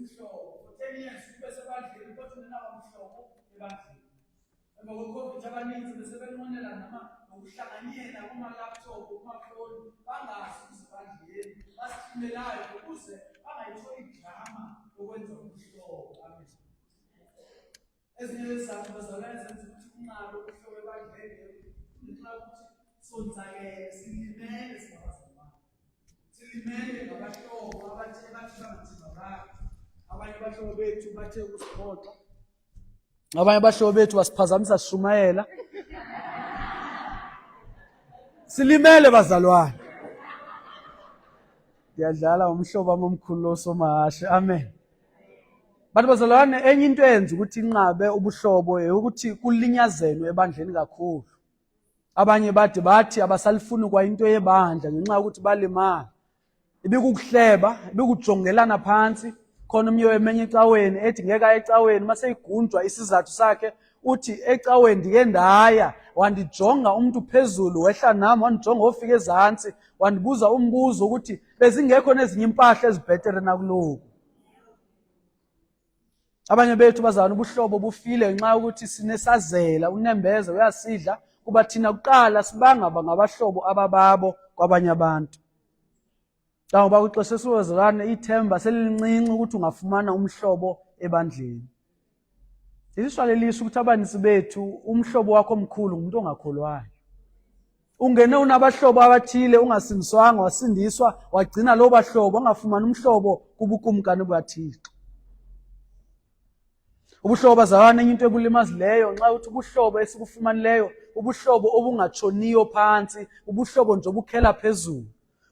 umhlobo for 10 years ube sebandleni kodwa ungenawo umhlobo ebandleni. Emva kwe-COVID abaninzi besebenqwenela noma nokuhlanganyela kuma-laptop, kumafoni, bangazi ukuzibandleni basihlulelayo ukuze bangayitholi idrama yokwenza ubuhlobo. Amen. Ezinye zezizathu, bazalwane, zenza ukuthi kunqabe ubuhlobo ebandleni ngenxa yokuthi sonzakele, silimele singabazalwane, silimele ngabahlobo abathe bathi bangathembakali. Abanye abahlobo bethu bathe ukusiphoxa, abanye abahlobo bethu basiphazamisa sishumayela. Silimele, bazalwane. Ngiyadlala, umhlobo wami omkhulu lo somahashe. Amen. Bantu bazalwane, enye into eyenza ukuthi inqabe ubuhlobo ukuthi kulinyazelwe ebandleni kakhulu. Abanye bade bathi abasalifuni kwa into yebandla ngenxa yokuthi balimala. Ibikukuhleba, ibikujongelana phansi. Khona umnye wemenye ecaweni ethi ngeke aye ecaweni, mase igunjwa isizathu sakhe uthi ecaweni ndike ndaya, wandijonga umuntu phezulu, wehla nami wandijonga wofika ezantsi, wandibuza umbuzo ukuthi bezingekho nezinye impahla ezibhetere nakuloku. Abanye bethu bazana ubuhlobo bufile ngenxa yokuthi sinesazela, unembeza uyasidla kuba thina kuqala sibanga ngabahlobo abababo kwabanye abantu. Njengoba kwixesha esiwezalane ithemba selilincinci ukuthi ungafumana umhlobo ebandleni. Ilishwa lelisho ukuthi abaninzi bethu umhlobo wakho omkhulu ngumuntu ongakholwayo. Ungene unabahlobo abathile ungasindiswanga, wasindiswa wagcina lobo bahlobo, ungafumani umhlobo kubukumkani bukaThixo. Ubuhlobo, bazalwane, enye into ebulimazileyo nxa uthi ubuhlobo esibufumanileyo ubuhlobo obungatshoniyo phansi, ubuhlobo nje obukhela phezulu,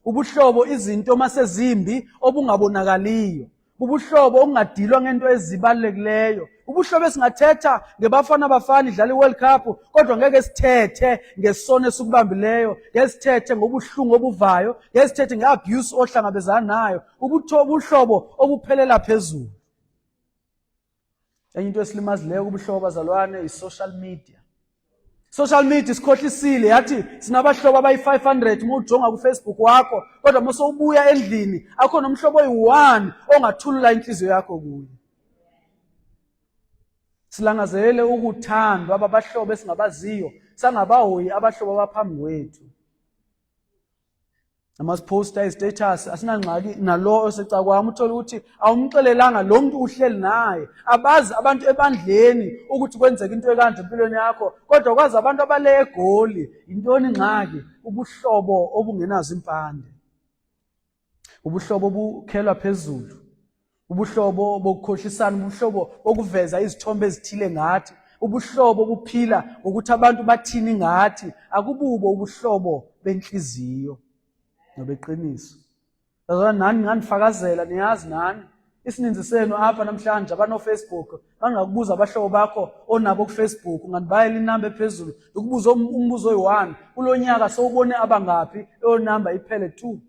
ubuhlobo izinto masezimbi obungabonakaliyo, ubuhlobo okungadilwa ngento ezibalulekileyo, ubuhlobo esingathetha ngeBafana Bafana idlala i-World Cup kodwa ngeke sithethe ngesono esikubambileyo, ngeke sithethe ngobuhlungu obuvayo, ngeke sithethe nge-abuse ohlangabezana nayo, ubuhlobo obuphelela phezulu. Enye into esilimazileyo kubuhlobo, bazalwane, i-social media. Social media isikhohlisile yathi sinabahlobo abayi-500 uma ujonga kuFacebook wakho, kodwa uma sowubuya endlini akho nomhlobo oyi-1 ongathulula inhliziyo yakho kuye. Silangazelele ukuthandwa ababahlobo esingabaziyo, sangabahoyi abahlobo abaphambi kwethu. Amasiphosta istatus asinangxaki nalo osecakwami, uthole ukuthi awumxelelanga lo muntu uhleli naye. Abazi abantu ebandleni ukuthi kwenzeka into ekanje empilweni yakho, kodwa kwazi abantu abale eGoli. Yintoni ingxaki? Ubuhlobo obungenazo impande, ubuhlobo obukhelwa phezulu, ubuhlobo bokukhohlisana, ubuhlobo bokuveza izithombe ezithile ngathi, ubuhlobo obuphila ngokuthi abantu bathini ngathi. Akububo ubuhlobo benhliziyo nobeqiniso. Bazalwane, nani nganifakazela, niyazi nani isininzi senu apha namhlanje abano-Facebook, bangakubuza abahlobo bakho onabo kuFacebook, ungandibayela inamba ephezulu, ndikubuze umbuzo oyi-one: kulo nyaka sowubone abangaphi? Eyo namba iphele two.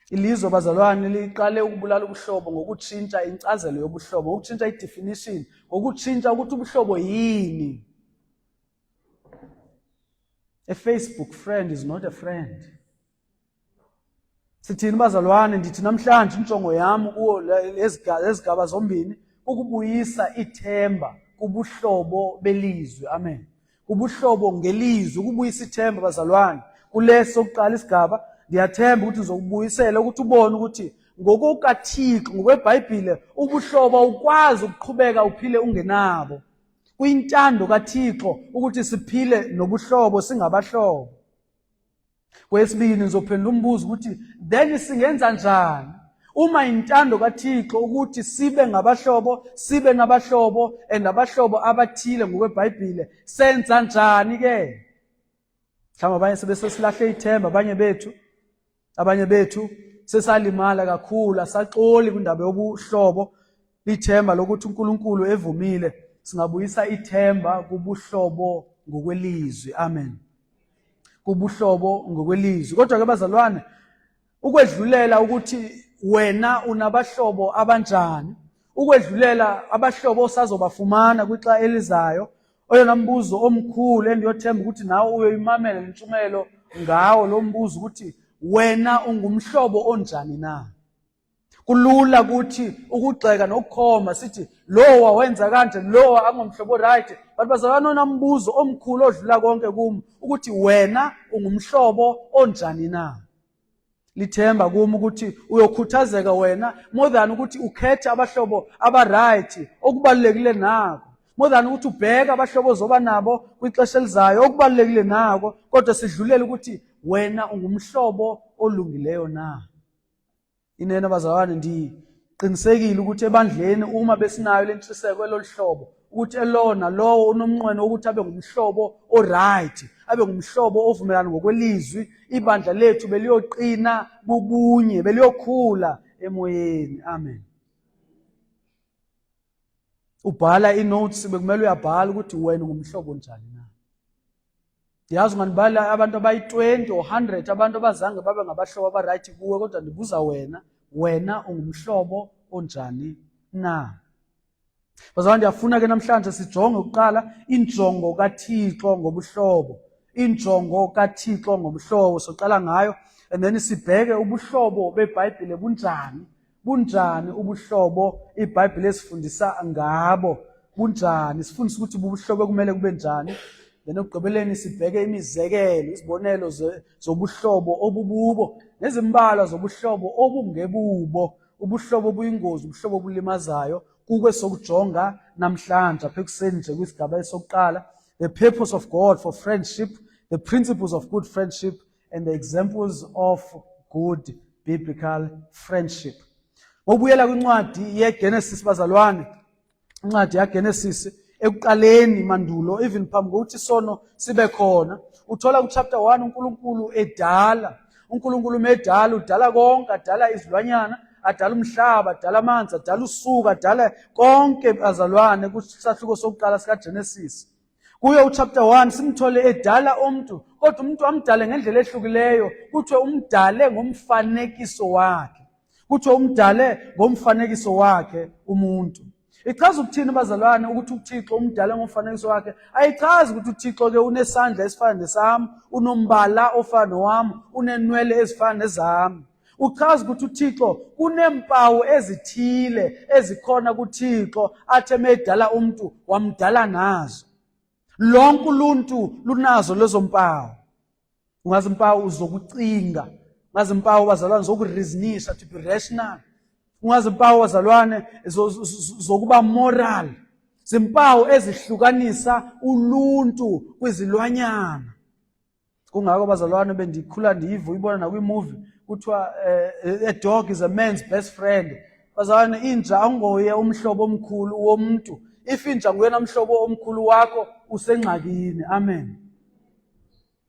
Ilizwe, bazalwane, liqale ukubulala ubuhlobo ngokutshintsha inkcazelo yobuhlobo, ngokutshintsha i-definition, ngokutshintsha ukuthi ubuhlobo yini. A Facebook friend is not a friend. Sithini, bazalwane? Ndithi namhlanje injongo yami kuwo lezigaba zombini ukubuyisa ithemba kubuhlobo belizwi. Amen. Ubuhlobo ngelizwi, ukubuyisa ithemba, bazalwane. Kuleso kuqala isigaba ndiyathemba ukuthi ngizokubuyisela ukuthi ubone ukuthi ngokukaThixo, ngokweBhayibhile, ubuhlobo awukwazi ukuqhubeka uphile ungenabo. Kuyintando kaThixo ukuthi siphile nobuhlobo, singabahlobo. Kwesibili ngizophendula umbuzo ukuthi then singenza njani uma intando kaThixo ukuthi sibe ngabahlobo, sibe nabahlobo and abahlobo abathile ngokweBhayibhile, senza njani ke? Mhlawumbe abanye sebesesilahle ithemba, abanye bethu sesalimala kakhulu, asaxoli kwindaba yobuhlobo. Lithemba lokuthi uNkulunkulu evumile singabuyisa ithemba kubuhlobo ngokwelizwi. Amen. Kubuhlobo ngokwelizwi. Kodwa ke bazalwane, ukwedlulela ukuthi wena unabahlobo abanjani, ukwedlulela abahlobo osazobafumana kwixa elizayo, oyona mbuzo omkhulu endiyothemba ukuthi nawe uyoyimamela lentshumayelo ngawo lo mbuzo ukuthi wena ungumhlobo onjani na. Kulula kuthi ukugxeka nokukhomba sithi lowa wenza kanje, lowa angomhlobo right, but bazalwane, onambuzo omkhulu odlula konke kum ukuthi wena ungumhlobo onjani na? Lithemba kum ukuthi uyokhuthazeka wena more than ukuthi ukhethe abahlobo aba-right, okubalulekile nako, more than ukuthi ubheke abahlobo ozoba nabo kwixesha elizayo, okubalulekile nako, kodwa sidlulele ukuthi wena ungumhlobo olungileyo na. Inene bazalwane, ndiqinisekile ukuthi ebandleni uma besinayo le ntshiseko elolu hlobo, ukuthi elowo nalowo unomnqweno wokuthi abe ngumhlobo oright, abe ngumhlobo ovumelana ngokwelizwi, ibandla lethu beliyoqina bubunye, beliyokhula emoyeni. Amen. Ubhala i-notes, bekumele uyabhala ukuthi wena ungumhlobo njani na. Ndiyazi ungandibala abantu abayi-20 or 100 abantu abazange babe ngabahlobo abarayithi kuwe, kodwa ndibuza wena, wena ungumhlobo onjani na? Bazalwane, ndiyafuna ke namhlanje sijonge kuqala injongo kaThixo ngobuhlobo. Injongo kaThixo ngobuhlobo soqala ngayo, and then sibheke ubuhlobo beBhayibhile bunjani. Bunjani ubuhlobo iBhayibhile esifundisa ngabo? Bunjani? Sifundisa ukuthi ubuhlobo kumele kube njani. Then ekugqibeleni sibheke imizekelo, izibonelo zobuhlobo obububo nezimbalwa zobuhlobo obungebubo, ubuhlobo obuyingozi, ubuhlobo obulimazayo. Kukwe sokujonga namhlanje apha ekuseni nje kwisigaba esokuqala, the purpose of God for friendship, the principles of good friendship and the examples of good biblical friendship. Ngokubuyela kwincwadi yeGenesis bazalwane, incwadi yaGenesis ekuqaleni mandulo, even phambi kokuthi isono sibe khona, uthola kuchapter 1 uNkulunkulu edala. uNkulunkulu medala udala konke, adala izilwanyana, adala umhlaba, adala amanzi, adala usuku, adala konke bazalwane kusahluko sokuqala sikaGenesis. Kuyo uchapter 1 simthole edala umuntu, kodwa umuntu amdale ngendlela ehlukileyo. Kuthiwe umdale ngomfanekiso wakhe, kuthiwe umdale ngomfanekiso wakhe umuntu. Ichaza ukuthini bazalwane ukuthi uThixo umdale ngomfanekiso wakhe? Ayichazi ukuthi uThixo ke unesandla esifana nesami, unombala ofana nowami, unenwele ezifana nezami. Uchaza ukuthi uThixo kuneempawu ezithile ezikhona kuThixo athe medala umuntu wamdala nazo. Lonke uluntu lunazo lezo mpawu. Ungazimpawu zokucinga, ungazimpawu bazalwane zokureasonisha, to be rational. Ungazimpawu bazalwane zokuba moral. Zimpawu ezihlukanisa uluntu kwizilwanyana. Kungako bazalwane bendikhula ndiyiva uyibona nakwiimuvi kuthiwa a dog is a man's best friend. Bazalwane, inja angoye umhlobo omkhulu womntu. If inja nguyena mhlobo omkhulu wakho, usengxakini. Amen.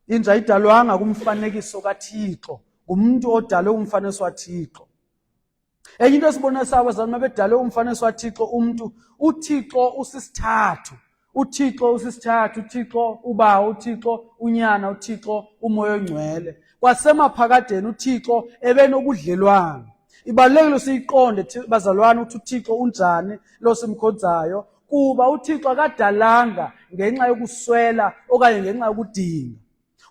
Inja ayidalwanga kumfanekiso kaThixo, ngumntu odalwe kumfanekiso waThixo. Enye into esibonisayo abazalwane, mabedalwe umfanekiso waThixo umntu, uThixo usisithathu. UThixo usisithathu, uThixo uBawo, uThixo uNyana, uThixo uMoya oNgcwele. Kwasemaphakadeni uThixo ebenobudlelwane. Ibalulekile siyiqonde bazalwane ukuthi uThixo unjani lo simkhonzayo, kuba uThixo akadalanga ngenxa yokuswela okanye ngenxa yokudinga.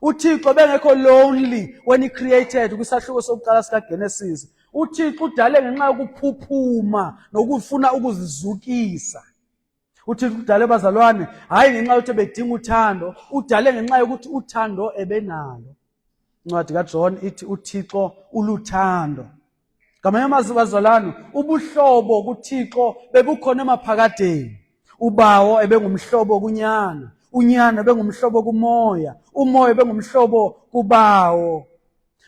UThixo bengekho lonely when he created kwisahluko sokuqala sikaGenesis. UThixo udale ngenxa yokuphuphuma nokufuna ukuzizukisa. UThixo udale bazalwane hayi ngenxa yokuthi bedinga uthando, udale ngenxa yokuthi uthando ebenalo. Incwadi kaJohn ithi uThixo uluthando. Ngamanye amazwi bazalwane, ubuhlobo kuThixo bebukhona emaphakadeni. Ubawo ebengumhlobo kunyana, unyana ebengumhlobo kumoya, umoya ebengumhlobo kubawo.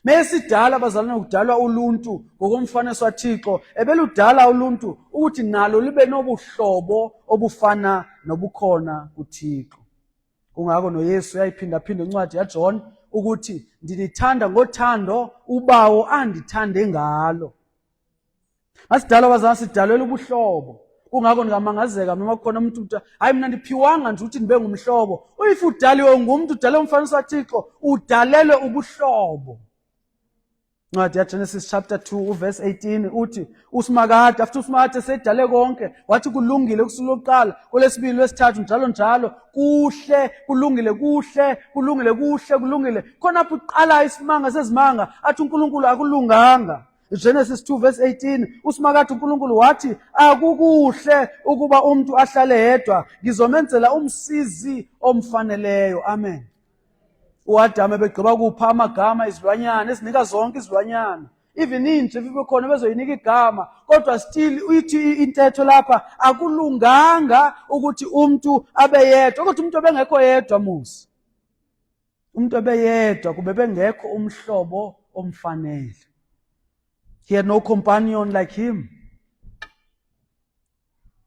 Mesidala bazalwane kudalwa uluntu ngokomfanekiso waThixo, ebeludala uluntu ukuthi nalo libe nobuhlobo obufana nobukhona kuThixo. Kungako noYesu yayiphindaphinda incwadi yaJohn ukuthi ndinithanda ngothando ubawo andithande ngalo. Masidalwa bazalwane, sidalelwe ubuhlobo. Kungako ndingamangazeka noma kukhona umuntu uthi hayi mina ndiphiwanga nje ukuthi ndibe ngumhlobo. If udaliwe ngumntu, udalwe umfanekiso kaThixo, udalelwe ubuhlobo. Incwadi yaGenesis chapter 2 uverse 18 uthi uSimakade, after uSimakade sedale konke, wathi kulungile kusuku lokuqala, kolesibili, lwesithathu, njalo njalo, kuhle, kulungile, kuhle, kulungile, kuhle, kulungile. Khona apho uqala isimanga sezimanga, athi uNkulunkulu akulunganga. Genesis 2 verse 18, uSimakade uNkulunkulu wathi akukuhle ukuba umuntu ahlale yedwa, ngizomenzela umsizi omfaneleyo. Amen. UAdam ebegqiba kupha amagama izilwanyana, ezinika zonke izilwanyana, even inje if ibekhona bezoyinika igama, kodwa still ithi intetho lapha akulunganga ukuthi umuntu abe yedwa. Kodwa umuntu obengekho yedwa musi, umuntu ebeyedwa kube bengekho umhlobo omfanele. He had no companion like him.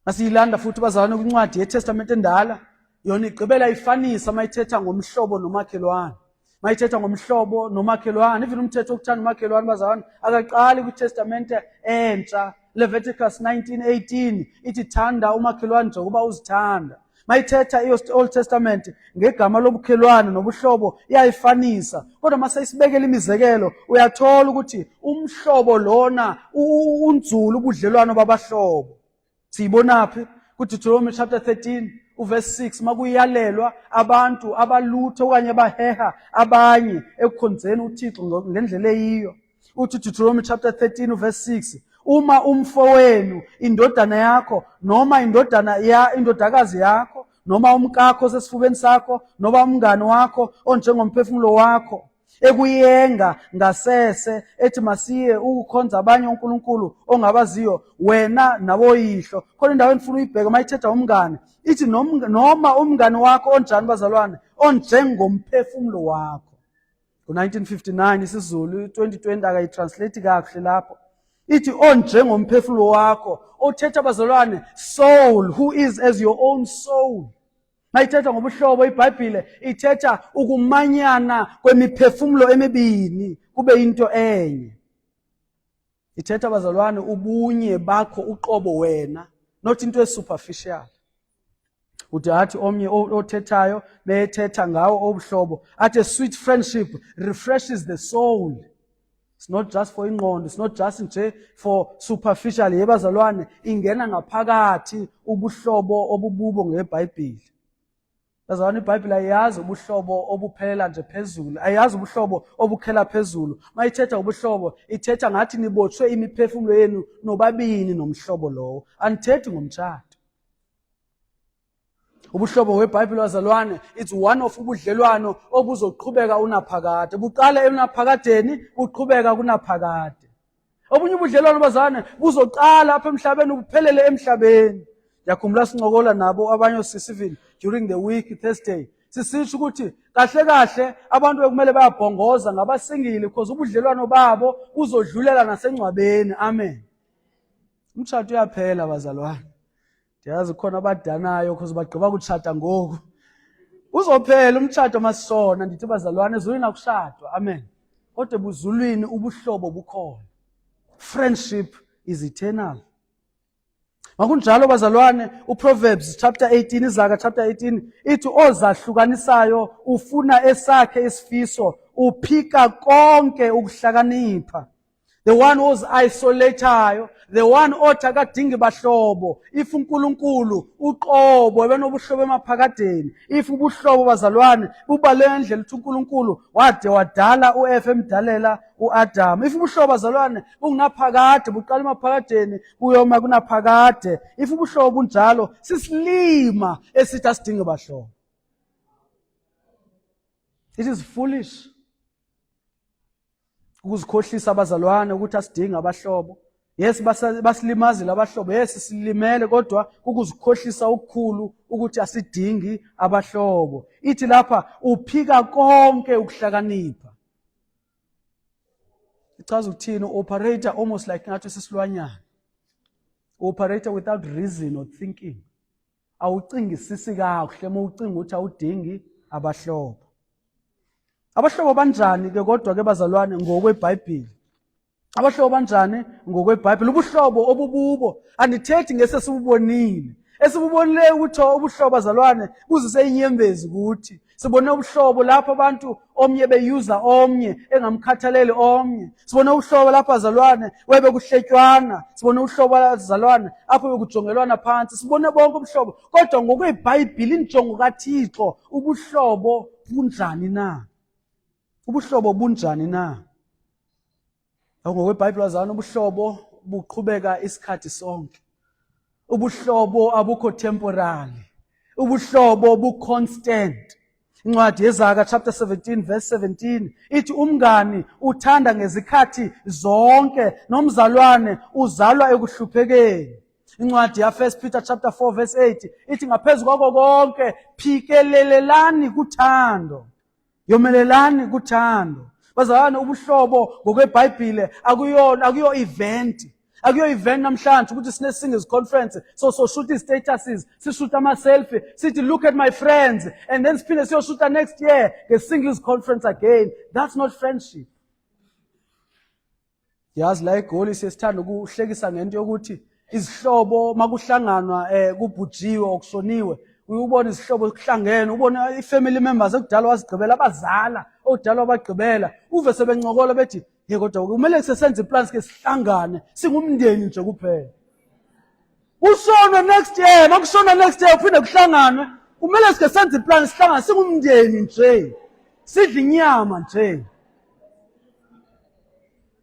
Masiyilanda futhi bazalwane kwincwadi yeTestament endala, yona igqibela ifanisa mayithetha ngomhlobo nomakhelwane. Mayithetha ngomhlobo nomakhelwane, even umthetho wokuthanda umakhelwane bazalwane akaqali kwiTestamente entsha. Leviticus 19:18 ithi thanda umakhelwane njengoba uzithanda. Mayithetha i-Old Testament ngegama lobukhelwane nobuhlobo iyayifanisa, kodwa maseyisibekela imizekelo uyathola ukuthi umhlobo lona unzulu ubudlelwano babahlobo. Siyibonaphi? KuDeuteronomy chapter 13 uverse 6, makuyalelwa abantu abalutho okanye abaheha abanye ekukhonzeni uThixo ngendlela eyiyo. Uthi Deuteronomy chapter 13 uverse 6, uma umfowenu, indodana yakho noma indodana ya indodakazi yakho noma umkakho osesifubeni sakho noma umngani wakho onjengomphefumulo wakho ekuyenga ngasese ethi masiye ukukhonza abanye onkulunkulu ongabaziyo wena naboyihlo. Khona indawo endifuna uyibheke mayithetha umngane, ithi noma umngane wakho onjani bazalwane, onjengomphefumulo wakho. Ngo-1959 isiZulu, 2020 akayitranslate kakuhle lapho. Ithi onjengomphefumulo wakho, othetha bazalwane soul who is as your own soul. Mayithetha ngobuhlobo iBhayibhile ithetha ukumanyana kwemiphefumulo emibini kube into enye. Ithetha bazalwane ubunye bakho uqobo wena, not into esuperficial. Ude athi omnye othethayo bethetha ngawo obuhlobo athi a sweet friendship refreshes the soul. It's not just for ingqondo, it's not just nje for superficial. Yebazalwane ingena ngaphakathi ubuhlobo obububo ngeBhayibheli. Bazalwane iBhayibheli ayiyazi ubuhlobo obuphelela nje phezulu, ayiyazi ubuhlobo obukhela phezulu. Mayithetha ubuhlobo ithetha ngathi nibotshwe imiphefumulo yenu nobabini nomhlobo lowo. Anithethi ngomtshato. Ubuhlobo weBhayibheli bazalwane it's one of ubudlelwano obuzoqhubeka unaphakade, buqala enaphakadeni buqhubeka kunaphakade. Obunye ubudlelwano bazalwane buzoqala apha emhlabeni buphelele emhlabeni. Ngiyakhumbula sincokola nabo abanye osisi during the week Thursday, sisisho ukuthi kahle kahle abantu bekumele bayabhongoza ngabasingile because ubudlelwano babo buzodlulela nasengcwabeni. Amen. Umtshato uyaphela bazalwane. Ndiyazi khona abadanayo because bagqiba kutshata ngoku. Uzophela umtshato masisona, ndithi bazalwane ezulwini akushadwa. Amen. Kodwa ebuzulwini ubuhlobo bukhona. Friendship is eternal. Makunjalo bazalwane, uProverbs chapter 18, Izaga chapter 18 ithi ozahlukanisayo ufuna esakhe isifiso, uphika konke ukuhlakanipha. The one who's isolated, the one othi akadingi bahlobo. If uNkulunkulu uqobo ebenobuhlobo emaphakadeni, if ubuhlobo bazalwane bubale ngendlela ukuthi uNkulunkulu wade wadala uEva emdalela uAdam. If ubuhlobo bazalwane bungunaphakade, buqala emaphakadeni buyoma kunaphakade. If ubuhlobo bunjalo, sisilima esithi asidinge bahlobo. It is foolish ukuzikhohlisa abazalwane ukuthi asidingi abahlobo. Yes, basilimazile abahlobo, yes silimele, kodwa ukuzikhohlisa okukhulu ukuthi asidingi abahlobo. Ithi lapha uphika konke ukuhlakanipha. Ichaza ukuthini? Operator almost like ngathi sisilwanyana. Operator without reason or thinking. Awucingisisi kakuhle uma ucinga ukuthi awudingi abahlobo. Abahlobo banjani ke kodwa ke bazalwane ngokweBhayibheli? Abahlobo banjani ngokweBhayibheli? Ubuhlobo obububo andithethi ngese sibubonile. Esibubonileyo ukuthi ubuhlobo bazalwane buzise inyembezi kuthi. Sibone ubuhlobo lapho abantu omnye beyuza omnye engamkhathaleli omnye. Sibone ubuhlobo lapho bazalwane webe kuhletywana. Sibone ubuhlobo bazalwane apho bekujongelwana phansi. Sibone bonke ubuhlobo, kodwa ngokweBhayibheli injongo kaThixo ubuhlobo bunjani na? Ubuhlobo bunjani na? NgokweBhayibheli bazalwane, ubuhlobo buqhubeka isikhathi sonke. Ubuhlobo abukho temporary. Ubuhlobo bu-constant. Incwadi yeZaga chapter 17 verse 17 ithi umngani uthanda ngezikhathi zonke nomzalwane uzalwa ekuhluphekeni. Incwadi ya 1 Peter chapter 4 verse 8 ithi ngaphezu kwako konke phikelelelani kuthando. Yomelelani kuthando. Bazalwane, ubuhlobo ngokweBhayibhile akuyona akuyo event. Akuyo event namhlanje ukuthi sine singles conference, so so shoot statuses, sishoot ama selfie, sithi look at my friends, and then siphinde siyoshoota next year nge singles conference again. That's not friendship. Yazi la eGoli siyesithanda ukuhlekisa ngento yokuthi izihlobo makuhlanganwa kubhujiwe okushoniwe, uyubona izihlobo kuhlangene, ubone i-family members ekudala wazigqibela, abazala okudala wabagqibela, uve sebencokola bethi hey, kodwa kumele sesenze iplans ke sihlangane singumndeni nje kuphela. Kushonwe next year, makushona next year uphinde kuhlanganwe, kumele sike senze iplan sihlangane singumndeni nje, sidle inyama nje.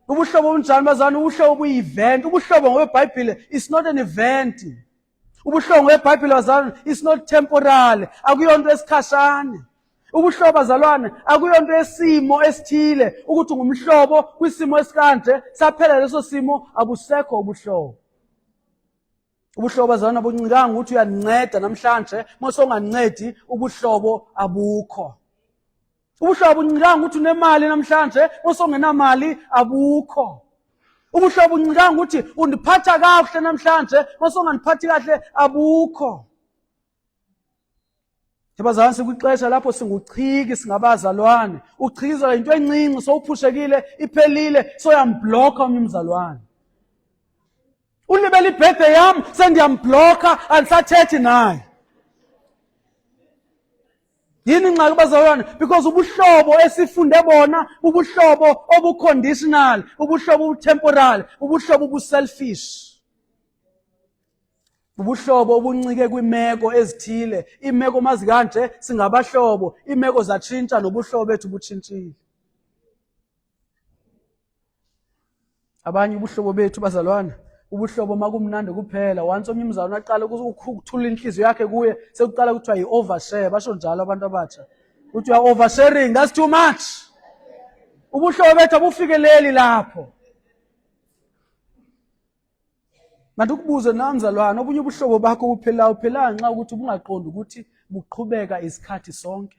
Ubuhlobo obunjani bazalwane? Ubuhlobo buyi-event. Ubuhlobo ngokweBhayibhile is not an event. Ubuhlobo ngokweBhayibhile bazalwane is not temporal, akuyonto esikhashane. Ubuhlobo bazalwane akuyonto yesimo esithile, ukuthi ungumhlobo kwisimo esikanje, saphela leso simo, abusekho ubuhlobo. Ubuhlobo bazalwane abuncikanga ukuthi uyandinceda namhlanje, mose ungandincedi ubuhlobo abukho. Ubuhlobo buncikanga ukuthi unemali namhlanje, mose ungenamali abukho. Ubuhlobo buncikanga ukuthi undiphatha kakuhle namhlanje, mose ungandiphathi kahle abukho. Bazalwane, sikwixesha lapho singuchiki singabazalwane, uchikizwa into encinci, sowuphushekile, iphelile, soyamblokha omnye umzalwane. Ulibele ibirthday yam, sendiyamblokha, andisathethi naye. Yini ingxaki bazalwane? Because ubuhlobo esifunde bona ubuhlobo obuconditional, ubuhlobo obutemporal, ubuhlobo obuselfish, ubuhlobo obuncike kwimeko ezithile. Imeko mazikanje singabahlobo, imeko zatshintsha nobuhlobo bethu butshintshile. Abanye ubuhlobo bethu bazalwane, ubuhlobo makumnandi kuphela. Once omnye umzalwane aqala ukuthula inhliziyo yakhe kuye, sekuqala kuthiwa yi-overshare. Basho njalo abantu abatsha ukuthi you are oversharing, that's too much. Ubuhlobo bethu abufikeleli lapho. Manje ukubuze na mzalwane, obunye ubuhlobo bakho buphela uphela nxa ukuthi ubungaqondi ukuthi buqhubeka isikhathi sonke.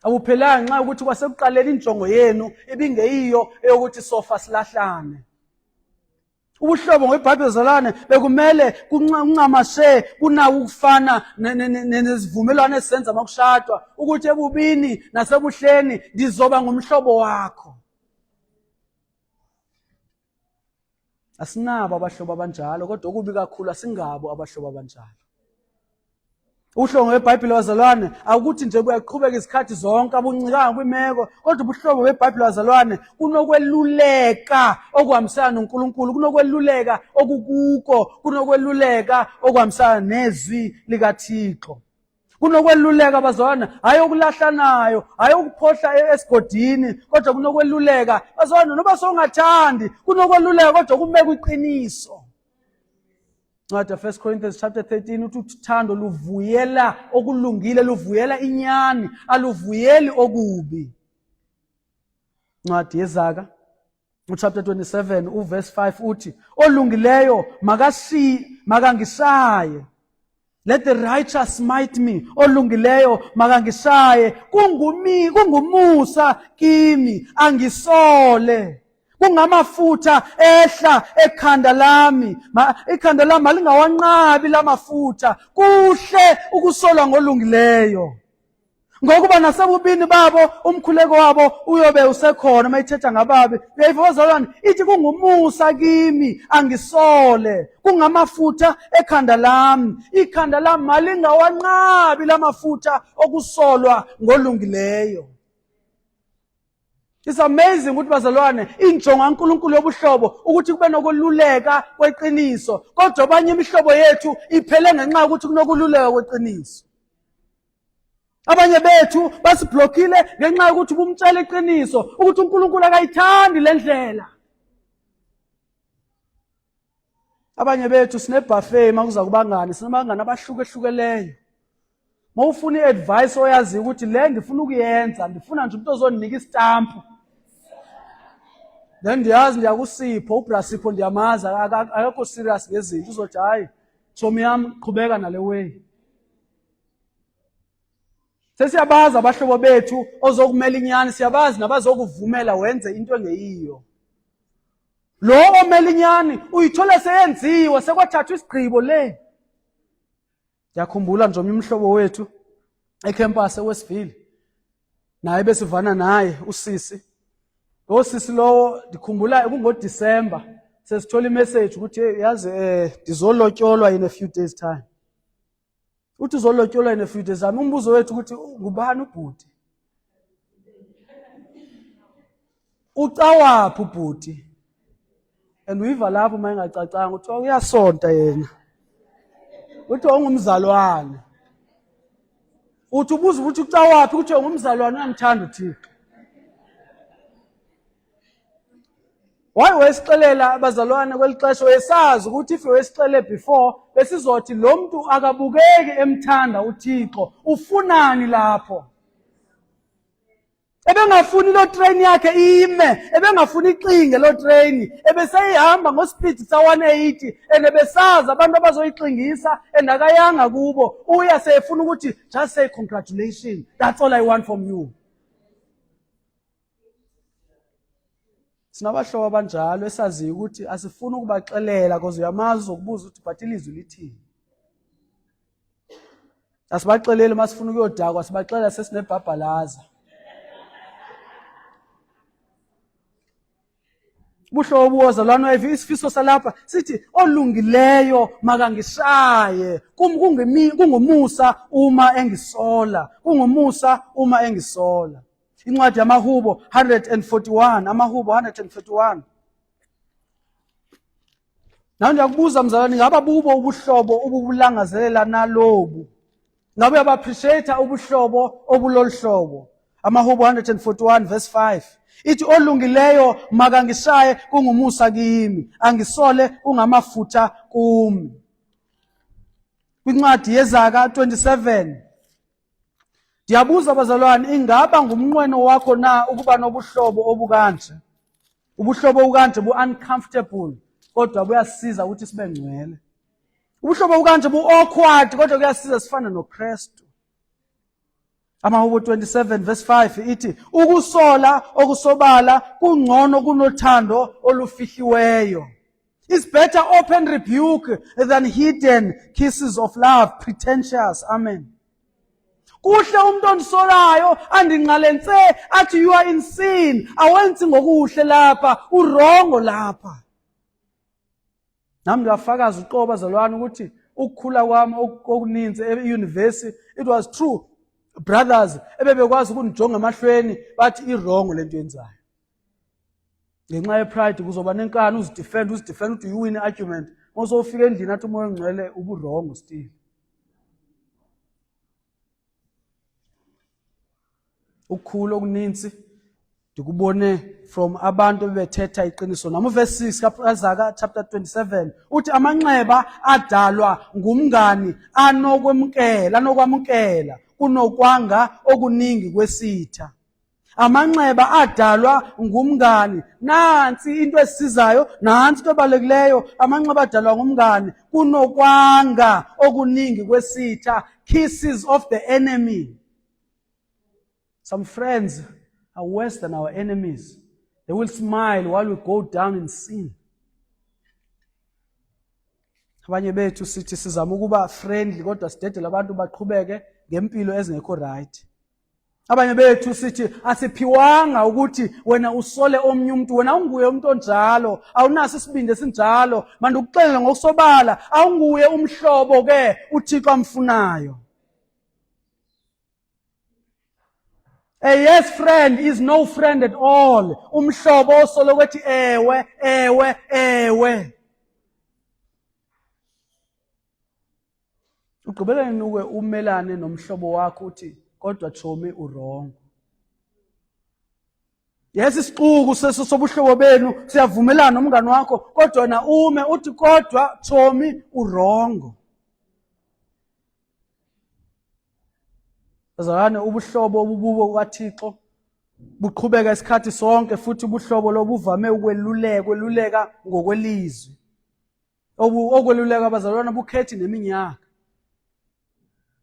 Awuphelanga nxa ukuthi kwasekuqaleni injongo yenu ibingeyiyo eyokuthi sofa silahlane. Ubuhlobo ngeBhayibheli zalwane bekumele kuncamashe kunawo ukufana nezivumelwano esizenza makushadwa, ukuthi ebubini nasebuhleni ndizoba ngumhlobo wakho. Asinabo abahlobo abanjalo, kodwa okubi kakhulu asingabo abahlobo abanjalo. Ubuhlobo beBhayibheli bazalwane akuthi nje kuyaqhubeka izikhathi zonke, abuncikanga kwimeko, kodwa ubuhlobo beBhayibheli bazalwane kunokweluleka okuhambisana noNkulunkulu, kunokweluleka okukuko, kunokweluleka okuhambisana nezwi likaThixo. Kunokweluleka bazalwane, hhayi okulahlanayo, hhayi ukuphohla esigodini, kodwa kunokweluleka bazalwane, noba sowungathandi, kunokweluleka kodwa kumeke iqiniso. Ncwadi ya 1 Corinthians chapter 13 uthi uthando luvuyela okulungile, luvuyela inyani, aluvuyeli okubi. Ncwadi yeZaga uchapter 27 uverse 5 uthi olungileyo makangishaye, let the righteous smite me, olungileyo makangishaye, kungumi kungumusa kimi angisole, kungamafutha ehla ekhanda lami, ikhanda lami malingawanqabi lamafutha. Kuhle ukusolwa ngolungileyo, ngokuba nasebubini babo umkhuleko wabo uyobe usekhona. Uma ithetha ngababi, uyayiva bazalwane, ithi kungumusa kimi angisole, kungamafutha ekhanda lami, ikhanda lami malingawanqabi lamafutha okusolwa ngolungileyo. It's amazing ukuthi bazalwane, injongo kaNkulunkulu yobuhlobo ukuthi kube nokululeka kweqiniso, kodwa abanye imihlobo yethu iphele ngenxa yokuthi kunokululeka kweqiniso. Abanye bethu basiblockile ngenxa yokuthi ubumtshela iqiniso ukuthi uNkulunkulu akayithandi le ndlela. Abanye bethu sinebhafe uma kuza kubangani, sinabangani abahlukehlukeleyo. Uma ufuna i-advice oyaziyo ukuthi le ndifuna ukuyenza, ndifuna nje umuntu ozondinika isitampu. Then ndiyazi ndiyakusipho, uBrasipho ndiyamazi, akekho serious ngezinto, uzothi hayi, tshomi yam, qhubeka nale way. Sesiyabazi abahlobo bethu ozokumela inyani, siyabazi nabazokuvumela wenze into engeyiyo. Lo omela inyani uyithola seyenziwe, sekwathathwa isigqibo le. Ndiyakhumbula nje omnye umhlobo wethu ecampus eWestville, naye besivana naye usisi. Lo sisi lowo ndikhumbula kungoDisemba sesithola imessage ukuthi yazi ndizolotyolwa in a few days time. Uthi uzolotyolwa in a few days time. Umbuzo wethu ukuthi ngubani ubhuti? Ucawaphi ubhuti? And uyiva lapho uma engacacanga uthiwa uyasonta yena. Uthiwa ungumzalwane. Uthi ubuza ukuthi ucawaphi, kuthiwa ungumzalwane uyamthanda uThixo. Why wayesixelela abazalwane kweli xesha wayesazi ukuthi if wayesixele before besizothi lo mntu akabukeki emthanda uThixo, ufunani lapho? Ebengafuni loo train yakhe ime, ebengafuni ixinge loo train, ebeseyihamba ngospeed sa-180 and ebesazi abantu abazoyixingisa and akayanga kubo. Uya seyefuna ukuthi just say congratulations, that's all I want from you. Sinabahlobo abanjalo esaziyo ukuthi asifuni ukubaxelela because uyamazi uzokubuza ukuthi but ilizwi lithini. Asibaxeleli uma sifuna ukuyodakwa, sibaxelela sesinebhabhalaza. Ubuhlobo buwozalwane weve isifiso salapha sithi olungileyo makangishaye kum kungumusa uma engisola, kungumusa uma engisola. Incwadi yamaHubo 141, amaHubo 141. Nawe ndiyakubuza mzalwane, ngaba bubo ubuhlobo obubulangazelela nalobu? Ngabe uyaba-appreciate ubuhlobo obulolu hlobo? AmaHubo 141 verse 5 ithi olungileyo makangishaye kungumusa kimi, angisole kungamafutha kumi. Kwincwadi yeZaka 27 Ndiyabuza bazalwane, ingaba ngumnqweno wakho na ukuba nobuhlobo obukanje? Ubuhlobo obukanje bu-uncomfortable kodwa buyasiza ukuthi sibe ngcwele. Ubuhlobo obukanje bu-awkward kodwa kuyasiza sifane noKristu. AmaHubo 27 verse 5 ithi ukusola okusobala kungcono kunothando olufihliweyo. It's better open rebuke than hidden kisses of love, pretentious. Amen. Kuhle umuntu ondisolayo andingqalentse athi you are in sin, awenzi ngokuhle lapha, urongo lapha. Nami ndiyafakaza uqobo bazalwane ukuthi ukukhula kwami okuninzi e-university it was true brothers ebebekwazi ukundijonga emahlweni bathi irongo lento yenzayo. Ngenxa ye-pride kuzoba nenkani, uzidefend, uzidefend ukuthi you win i-argument. Uma usofika endlini athi umoya ongcwele ubu-wrong still. Ukukhula okuninzi ndikubone from abantu bebethetha iqiniso nami. Uverse 6 kaZaka chapter 27 uthi amanxeba adalwa ngumngani anokwemukela, anokwamukela kunokwanga okuningi kwesitha. Amanxeba adalwa ngumngani. Nansi into esisizayo, nansi into ebalulekileyo, amanxeba adalwa ngumngani kunokwanga okuningi kwesitha, kisses of the enemy. Some friends are worse than our enemies. They will smile while we go down in sin. Abanye bethu sithi sizama ukuba friendly kodwa sidedele abantu baqhubeke ngempilo ezingekho right. Abanye bethu sithi asiphiwanga ukuthi wena usole omnye umuntu, wena awunguye umuntu onjalo, awunaso isibindi esinjalo. Mandikuxelele ngokusobala, awunguye umhlobo ke uThixo amfunayo. A yes friend is no friend at all. Umhlobo osoloko ethi ewe, ewe, ewe. Ugqibela nini uke umelane nomhlobo wakho uthi kodwa chomi uwrong. Yes, isixuku sobuhlobo benu siyavumelana nomngani wakho, kodwa wena ume uthi kodwa Tommy urongo. Bazalwane, ubuhlobo obububo kukaThixo buqhubeka isikhathi sonke, futhi ubuhlobo lobuvame ukweluleka, kweluleka ngokwelizwi. Okweluleka abazalwane bukhethi neminyaka.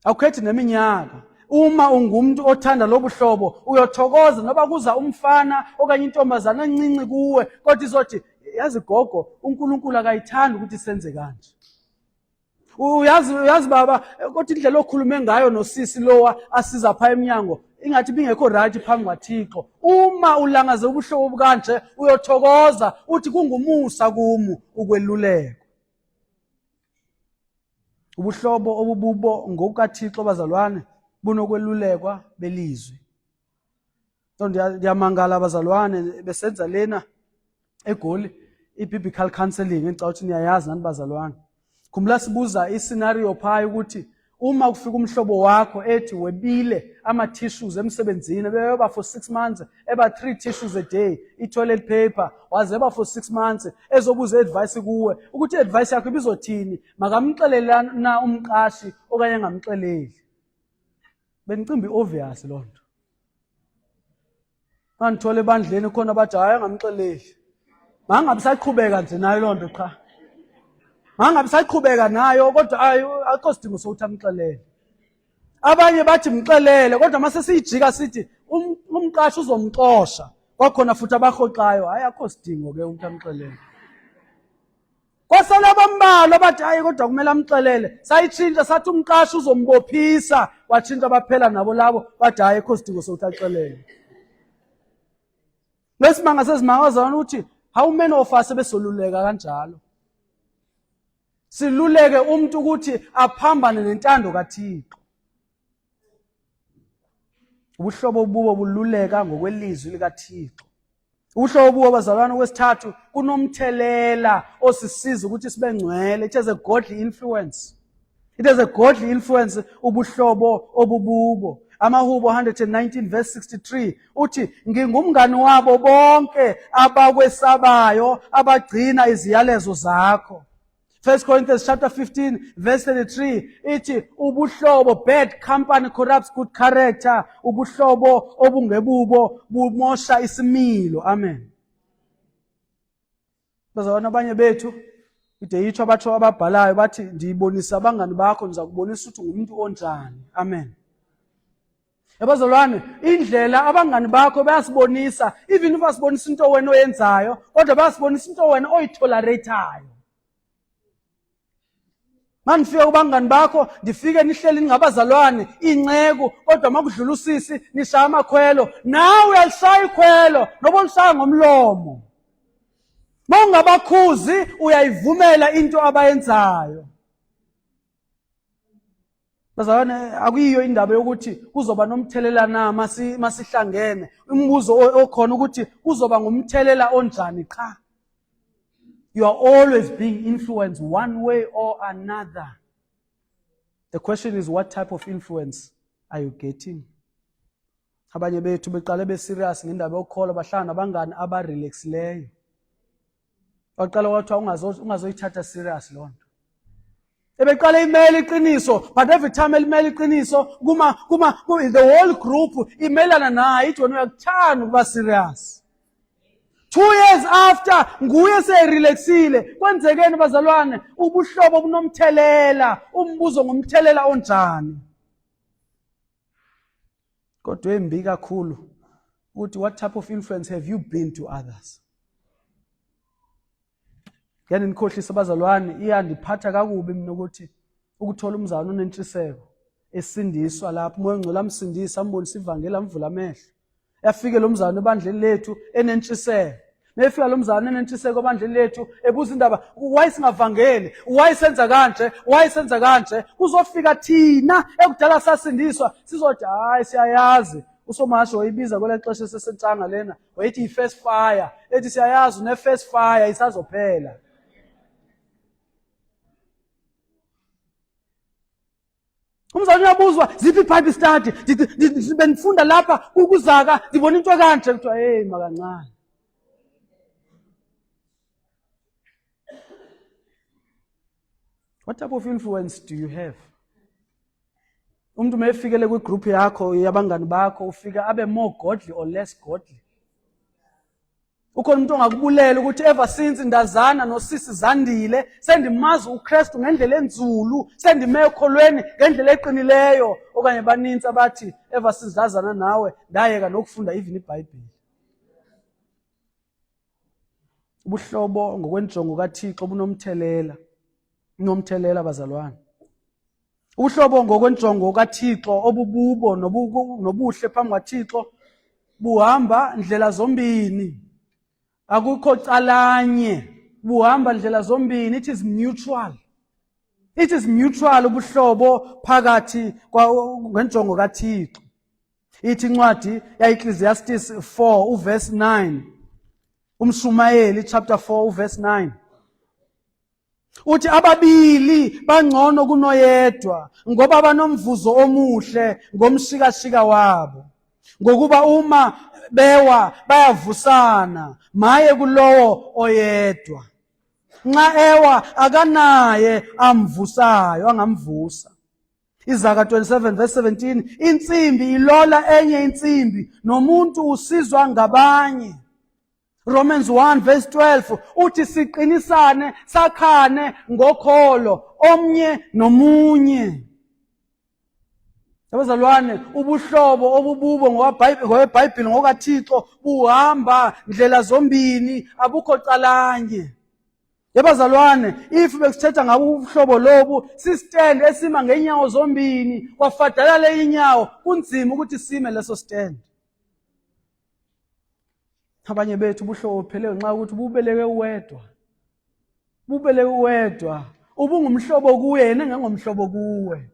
Awukhethi neminyaka. Uma ungumuntu othanda lobu hlobo uyothokoza noba kuza umfana okanye intombazana encinci kuwe, kodwa izothi yazi gogo, uNkulunkulu akayithandi ukuthi senze kanje. Uyazi, uyazi baba, kodwa indlela okhulume ngayo nosisi lowa asiza pha emnyango ingathi bingekho right phambi kwaThixo. Uma ulangaze ubuhlobo obukanje uyothokoza uthi kungumusa kumu ukwelulekwa. Ubuhlobo obububo ngokukaThixo bazalwane bunokwelulekwa belizwi. So ndiyamangala bazalwane besenza lena eGoli i-biblical counseling, engicabanga ukuthi niyayazi nani bazalwane. Khumbula sibuza i-scenario phaya ukuthi uma kufika umhlobo wakho ethi webile ama-tissues emsebenzini, beba for 6 months eba 3 tissues a day, i-toilet paper waze eba for 6 months, ezobuza i-advice kuwe ukuthi i-advice yakho ibizothini, makamxelele na umqashi okanye angamxeleli. Bendicimba i-obvious loo nto. Ngandithola ebandleni khona bathi hayi angamxeleli, mangabe saqhubeka nje nayo loo nto qha, mangabe saqhubeka nayo, kodwa hayi akukho sidingo sokuthi amxelele. Abanye bathi mxelele, kodwa mase siyijika sithi umqashi uzomxosha, kwakhona futhi abahoxayo, hayi akukho sidingo ke ukuthi amxelele. Kwasala abambalwa bathi hayi kodwa kumele amxelele. Sayitshintsha sathi umqashi uzombophisa, watshintsha baphela nabo labo bathi hayi akukho sidingo sokuthi axelele. Lesimanga sezimangazana ukuthi how many of us besoluleka kanjalo? Siluleke umuntu ukuthi aphambane nentando kaThixo. Ubuhlobo bubo bululeka ngokwelizwi likaThixo. Ubuhlobo bubo bazalwane okwesithathu kunomthelela osisiza ukuthi sibe ngcwele. It has a godly influence. It has a godly influence ubuhlobo obububo. Amahubo 119 verse 63 uthi ngingumngani wabo bonke abakwesabayo abagcina iziyalezo zakho. 1 Corinthians chapter 15 verse 33 ithi ubuhlobo, bad company corrupts good character, ubuhlobo obungebubo bumosha isimilo. Amen. Bazalwane, abanye bethu ide yitsho abatsho ababhalayo bathi ndiyibonisa abangani bakho, ndiza kubonisa ukuthi ngumuntu onjani. Amen. Yabazalwane, indlela abangani bakho bayasibonisa, even if basibonisa into wena oyenzayo, kodwa bayasibonisa into wena oyitoleratayo. Mandifike kubangani bakho, ndifike nihleli ningabazalwane, iinceku, kodwa makudlula usisi nishaya amakhwelo, nawe uyalishaya ikhwelo noba ulishaya ngomlomo. Mawungabakhuzi uyayivumela into abayenzayo. Bazalwane, akuyiyo indaba yokuthi kuzoba nomthelela na masihlangene. Umbuzo okhona ukuthi kuzoba ngumthelela onjani qha. You are always being influenced one way or another. The question is, what type of influence are you getting? Abanye bethu beqale be-serious ngendaba yokukholwa, bahlala nabangani abarelaxileyo. Waqala kwathiwa ungazoyithatha serious loo nto. Ebeqala imele iqiniso, but every time elimele iqiniso kuma kuma the whole group imelana naye, ithi wena uyakuthanda ukuba serious. 2 years after nguye seyirelaxile. Kwenzekeni bazalwane? Ubuhlobo bunomthelela. Umbuzo ngumthelela onjani? Kodwa embi kakhulu ukuthi what type of influence have you been to others? Ngeke nikhohlise abazalwane, iyandiphatha kakubi mina ukuthi ukuthola umzalwane onentshiseko esindiswa lapho uMoya oNgcwele amsindisa, ambonisa ivangeli, amvula amehlo. Yafike lo mzalwane ebandleni lethu enentshiseko. Nefika lo mzalwane enentshiseko ebandleni lethu ebuza indaba, why singavangeli, why senza kanje, why senza kanje? Kuzofika thina ekudala sasindiswa sizothi hayi siyayazi. Usomasho wayibiza kwela xesha esesentshanga lena, wayethi i-first fire, ethi siyayazi une-first fire isazophela. Umzali uyabuzwa, ziphi iBible study? Bendifunda lapha kuzaka, ndibona into kanje, kuthiwa hey, makancane. What type of influence do you have? Umuntu mayefikele kwigroup yakho yabangani bakho, ufika abe more godly or less godly? Ukhona umuntu ongakubulela ukuthi ever since ndazana nosisi Zandile, sendimazi uKristu ngendlela enzulu, sendime ekholweni ngendlela eqinileyo? Okanye banintsi abathi ever since ndazana nawe ndayeka nokufunda even iBhayibhile. Ubuhlobo ngokwenjongo kaThixo bunomthelela, bunomthelela bazalwane. Ubuhlobo ngokwenjongo kaThixo obububo nobuhle phambi kwaThixo buhamba ndlela zombini, akukho calanye, buhamba ndlela zombini. It is mutual, it is mutual ubuhlobo phakathi ngenjongo kaThixo. Ithi incwadi yaEcclesiastes 4 uverse 9, uMshumayeli chapter 4 uverse 9 uthi ababili bangcono kunoyedwa, ngoba banomvuzo omuhle ngomshikashika wabo, ngokuba uma bewa bayavusana. Maye kulowo oyedwa, nxa ewa akanaye amvusayo, angamvusa. Izaga 27 verse 17, insimbi ilola enye insimbi, nomuntu usizwa ngabanye. Romans 1 verse 12 uthi siqinisane, sakhane ngokholo omnye nomunye. Abazalwane, ubuhlobo obububo ngokweBhayibheli, ngokaThixo, buhamba ndlela zombini, abukho calanye. Yabazalwane, if bekusithetha ngabo ubuhlobo lobu, sistand esima ngeenyawo zombini, kwafadalala inyawo, kunzima ukuthi sime leso stand. Abanye bethu ubuhlobo buphele ngenxa yokuthi ububeleke uwedwa, ububeleke uwedwa, ubungumhlobo kuye, yena engengomhlobo kuwe.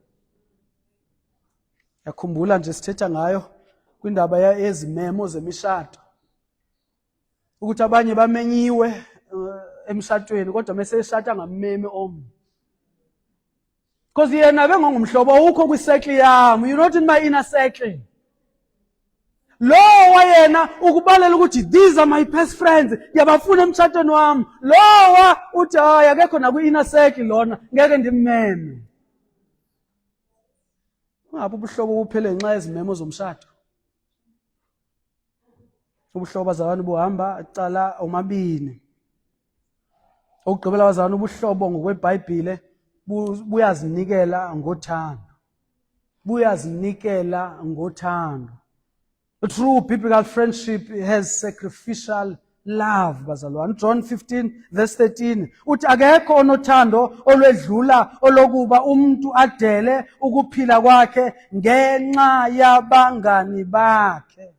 Yakhumbula nje sithetha ngayo kwindaba yezimemo zemishado, ukuthi abanye bamenyiwe emshadweni, kodwa mese eshada angammemi omnye, because yena bengongumhlobo, awukho kwi-circle yami, you're not in my inner circle. Lo wayena ukubalela ukuthi these are my best friends, ngiyabafuna emtshatweni wami. Lowa uthi hayi, akekho nakwi-inner circle lona, ngeke ndimmeme. Ungabe ubuhlobo buphele ngenxa yezimemo zomshado. Ubuhlobo bazalwane buhamba cala omabini. Okugqibela bazalwane, ubuhlobo ngokweBhayibhile buyazinikela ngothando, buyazinikela ngothando. A true biblical friendship has sacrificial love bazalwane. John 15 verse 13 uthi akekho onothando olwedlula olokuba umuntu adele ukuphila kwakhe ngenxa yabangani bakhe.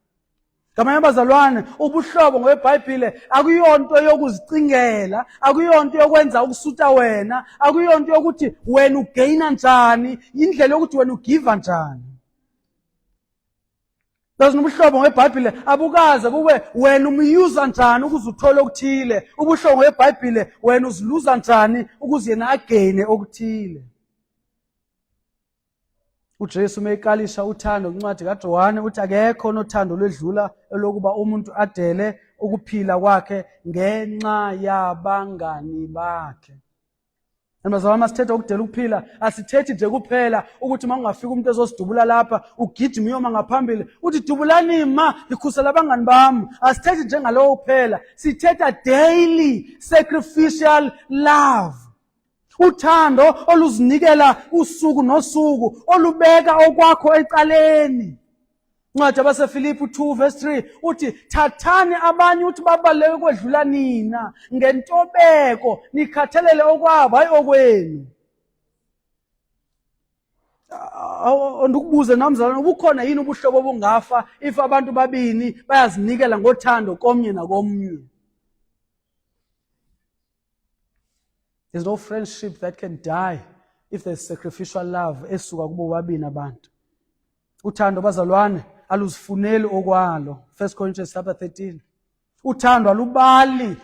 Ngamanye abazalwane, ubuhlobo ngokweBhayibhile akuyonto yokuzicingela, akuyonto yokwenza ukusuta wena, akuyonto yokuthi wena ugeyina njani, indlela yokuthi wena ugiva njani. Yazi, ubuhlobo ngeBhayibhile abukaze bube wena umyuza njani ukuze uthole okuthile. Ubuhlobo ngeBhayibhile wena uziluza njani ukuze yena ageyine okuthile. UJesu meyiqalisha uthando kwincwadi kaJohane uthi akekho onothando olwedlula elokuba umuntu adele ukuphila kwakhe ngenxa yabangani bakhe. Bazalwane, masithetha ukudela ukuphila, asithethi nje kuphela ukuthi uma kungafika umuntu ezosidubula lapha ugijima uyoma ngaphambili uthi dubulani ma, ndikhusela abangani bami. Asithethi njengalowo kuphela, sithetha daily sacrificial love, uthando oluzinikela usuku nosuku, olubeka okwakho ecaleni. Incwadi yabaseFilipi 2 verse 3 uthi thathani abanye uthi babaluleke kwedlula nina, ngentobeko nikhathalele okwabo, hayi okwenu. Andikubuze namzalwane, ubukhona yini ubuhlobo obungafa if abantu babini bayazinikela ngothando komnye nakomnye? There's no friendship that can die if there's sacrificial love esuka kubo babini abantu. Uthando bazalwane aluzifuneli okwalo. 1 Corinthians chapter 13. Uthando alubali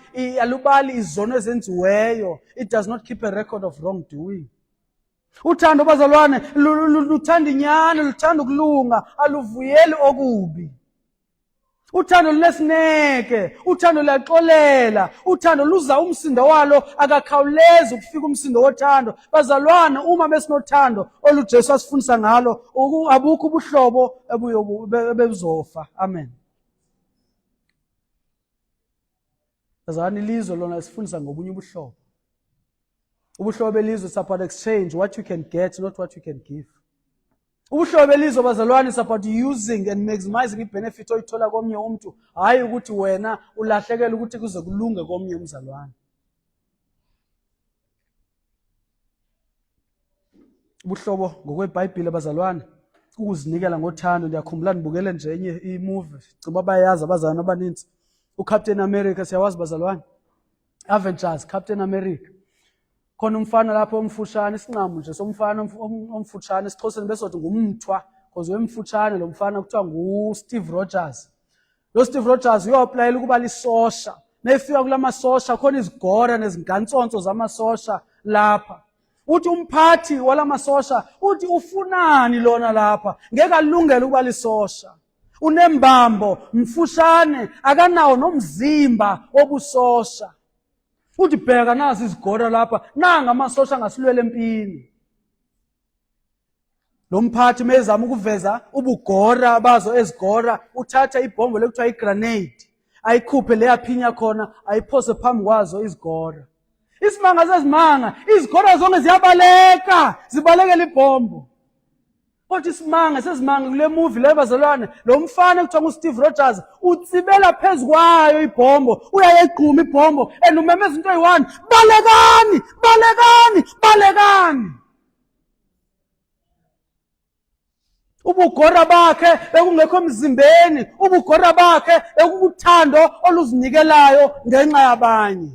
izono ezenziweyo. It does not keep a record of wrongdoing. Uthando bazalwane luthanda inyani, luthanda ukulunga, aluvuyeli okubi. Uthando lunesineke, uthando luyaxolela, uthando luza umsindo walo akakhawulezi ukufika umsindo wothando. Bazalwane, uma besinothando oluJesu asifundisa ngalo, abukho ubuhlobo ebuzofa. Amen. Bazalwane, ilizwe lona lisifundisa ngobunye ubuhlobo. Ubuhlobo belizwe is about exchange, what you can get, not what you can give. Ubuhlobo belizwe bazalwane is about using and maximizing ibenefit oyithola komnye umntu, hayi ukuthi wena ulahlekele ukuthi kuze kulunge komnye umzalwane. Ubuhlobo ngokweBhayibhile bazalwane ukuzinikela ngothando. Ndiyakhumbula ndibukele nje enye imovie, cima bayayazi abazalwane abaninzi, uCaptain America, siyawazi bazalwane. Avengers, Captain America. Khona umfana lapho omfushane, isinqamu nje somfana omfutshane, esiXhoseni besothi ngumthwa because wemfutshane lo mfana kuthiwa nguSteve Rogers. Lo Steve Rogers uyoaplayela ukuba lisosha. Mayefika kula masosha khona izigora nezingantsonso zamasosha lapha. Uthi umphathi wala masosha uthi ufunani lona lapha, ngeke alungele ukuba lisosha. Unembambo, mfushane, akanawo nomzimba wobusosha. Uthi bheka nazi izigora lapha, nanga amasosha angasilwela empini. Lo mphathi mezama ukuveza ubugora bazo ezigora, uthatha ibhombo lekuthiwa igrenade, ayikhuphe leyaphinya khona, ayiphose phambi kwazo izigora. Isimanga sezimanga, izigora zonke ziyabaleka, zibalekela ibhombo. Kodwa isimanga sezimanga kule movie leyo bazalwane, lo mfana ekuthiwa nguSteve Rogers utsibela phezu kwayo ibhombo, uyayegquma ibhombo and umemeza into eyi-one, balekani, balekani, balekani. Ubugora bakhe bekungekho emzimbeni, ubugora bakhe bekukuthando oluzinikelayo ngenxa yabanye.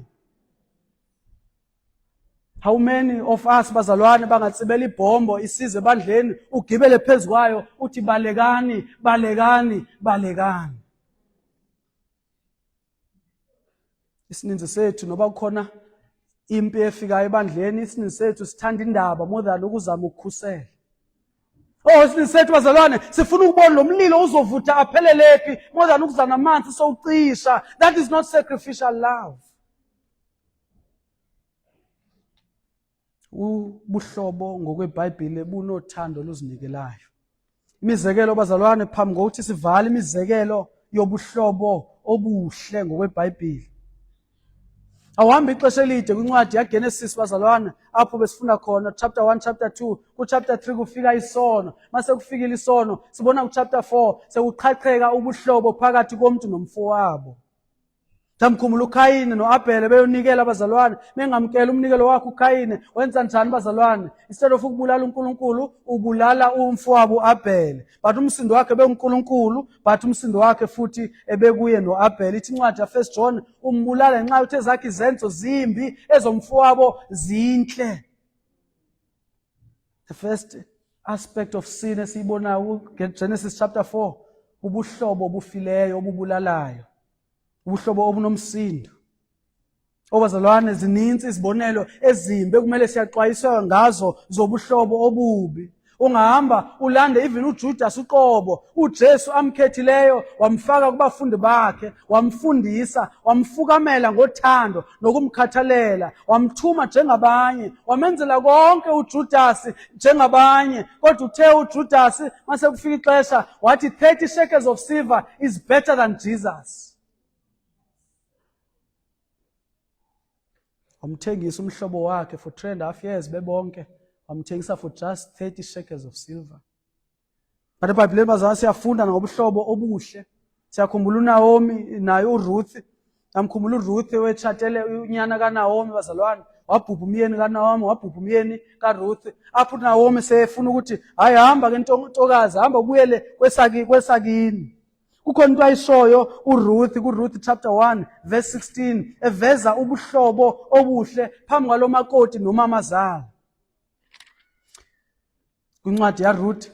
How many of us bazalwane bangatsibela ibhombo isize ebandleni ugibele phezu kwayo uthi balekani, balekani, balekani. Isininzi sethu noba kukhona impi efikayo ebandleni, isininzi sethu sithanda indaba more than ukuzama ukukhusela. Oh, isininzi sethu bazalwane sifuna ukubona lo mlilo uzovutha aphelele phi more than ukuza namanzi sowucisha. That is not sacrificial love. Ubuhlobo ngokweBhayibhile bunothando oluzinikelayo. Imizekelo bazalwane phambi kokuthi sivale imizekelo yobuhlobo obuhle ngokweBhayibhile. Awuhambi ixesha elide kwincwadi yaGenesis bazalwane apho besifunda khona chapter 1 chapter 2 kuchapter 3 kufika isono mase kufikile isono sibona kuchapter 4 sekuqhaqheka ubuhlobo phakathi komuntu nomfowabo. Mhlawumbe uKhayini noAbhele beyonikela abazalwane, bengamkela umnikelo wakhe uKhayini, wenza njani bazalwane? Instead of ukubulala uNkulunkulu, ubulala umfowabo uAbhele. But umsindo wakhe benguNkulunkulu, but umsindo wakhe futhi ebekuye noAbhele. Ithi incwadi yaFirst John, umbulala ngenxa yokuthi ezakhe izenzo zimbi, ezomfowabo zinhle. The first aspect of sin esiyibonayo kuGenesis chapter 4 ubuhlobo obufileyo obubulalayo, ubuhlobo obunomsindo. Obazalwane, zininzi izibonelo ezimbi ekumele siyaxwayiswa ngazo zobuhlobo obubi. Ungahamba ulande even uJudas uqobo, uJesu amkhethileyo wamfaka kubafundi bakhe, wamfundisa, wamfukamela ngothando nokumkhathalela, wamthuma njengabanye, wamenzela konke uJudas njengabanye. Kodwa uthe uJudas mase kufika ixesha wathi 30 shekels of silver is better than Jesus. Wamthengisa umhlobo wakhe for 3.5 years bebonke, wamthengisa for just 30 shekels of silver. But eBhayibhelini bazalwane siyafunda ngobuhlobo obuhle. Siyakhumbula uNaomi naye uRuth. Namkhumbula uRuth wetshatele unyana kaNaomi bazalwane. Wabhubha umyeni kaNaomi, wabhubha umyeni kaRuth. Apho uNaomi sefuna ukuthi hayi hamba ke ntokazi, hamba ubuyele kwesaki kwesakini. Kukhona into ayishoyo uRuth kuRuth chapter 1 verse 16 eveza ubuhlobo obuhle phambi kwalomakoti nomamazala. Kwincwadi yaRuth